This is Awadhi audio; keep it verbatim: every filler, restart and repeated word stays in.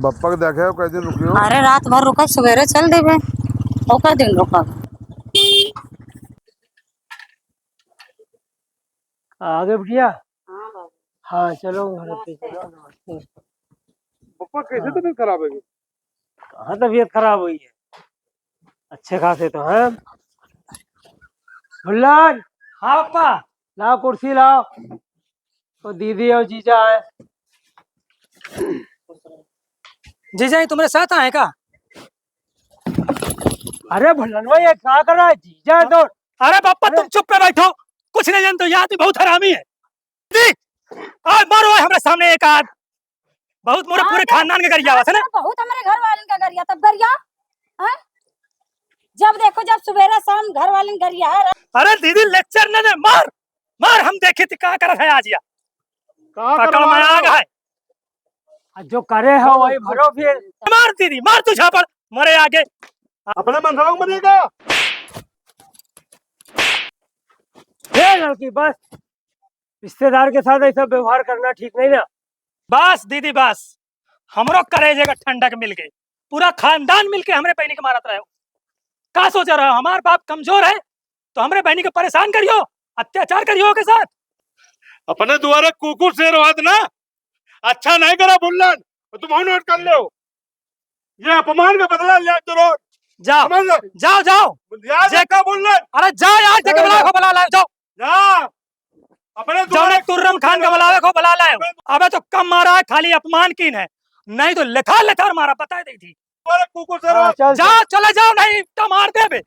बप्पा के देखे हो, कै दिन रुकियो? अरे, रात भर रुकब, सुबेरे चल देबे। ओकर दिन रुकब। आ गए बिटिया? हाँ बाबू। हाँ, चलो घर पे नमस्ते। चलो, नमस्ते। बप्पा, कैसे हाँ। तबीयत खराब है? कहाँ तबीयत खराब हुई है? अच्छे खासे तो हैं। भुल्लन। हाँ पापा। लाओ कुर्सी लाओ। तो दीदी और जीजा आए। जीजा, ये तुम्हारे साथ आए का? अरे भुल्लनवा, ये क्या कर रहा है? जीजा है तो। अरे पापा, अरे। तुम चुप पे बैठो, कुछ नहीं जानते हो, ये आदमी बहुत हरामी है। जी, आज मारो है हमारे सामने एक आध। बहुत मोरे हाँ, पूरे तो खानदान के गरियावा है ना? बहुत हमारे घर वालन का गरिया, तब गरिया, हैं? जब देखो, जब सुबेरे शाम घर वालन गरिया है। अरे दीदी, lecture न दे, मार, मार, हम देखे थी का करत है आज या। का पकड़ करवा में रहे आग हो? है। आ, जो करे हो वही भरो फिर। मार दीदी, मार तू झापड़, मरे आगे। अपने मनसावा को मरेगा। ए लड़की, बस, रिश्तेदार के साथ ऐसा व्यवहार करना ठीक नहीं ना। बस दीदी, बस, हमरो करेजे का ठंडक मिल गई। पूरा खानदान मिलके हमरे बहिनी के मारत रहे हो। का सोच रहे हो, हमार बाप कमजोर है तो हमरे बहिनी के परेशान करियो, अत्याचार करियो के साथ? अपने दुआरे कुकुर शेर होत ना, अच्छा नहीं करा भुल्लन, तुम नोट कर लो। ये अपमान का बदला ले जरूर। जाओ, समझ लो। जाओ, जाओ। याद जे रखा भुल्लन। अरे जाओ यार, जेके बुलावे को बुला लाओ, जाओ। जा। अपने जौने दुआरे तुर्रम खान का बुलावे को बुला लाओ। अबे तो कम मारा है, खाली अपमान कीन है, नहीं तो लेथार लेथार मारा, बता दे थी। दुआरे कुकुर से हाँ, रहो। चल, जाओ, चल। चले जाओ, नहीं तो मार देबे।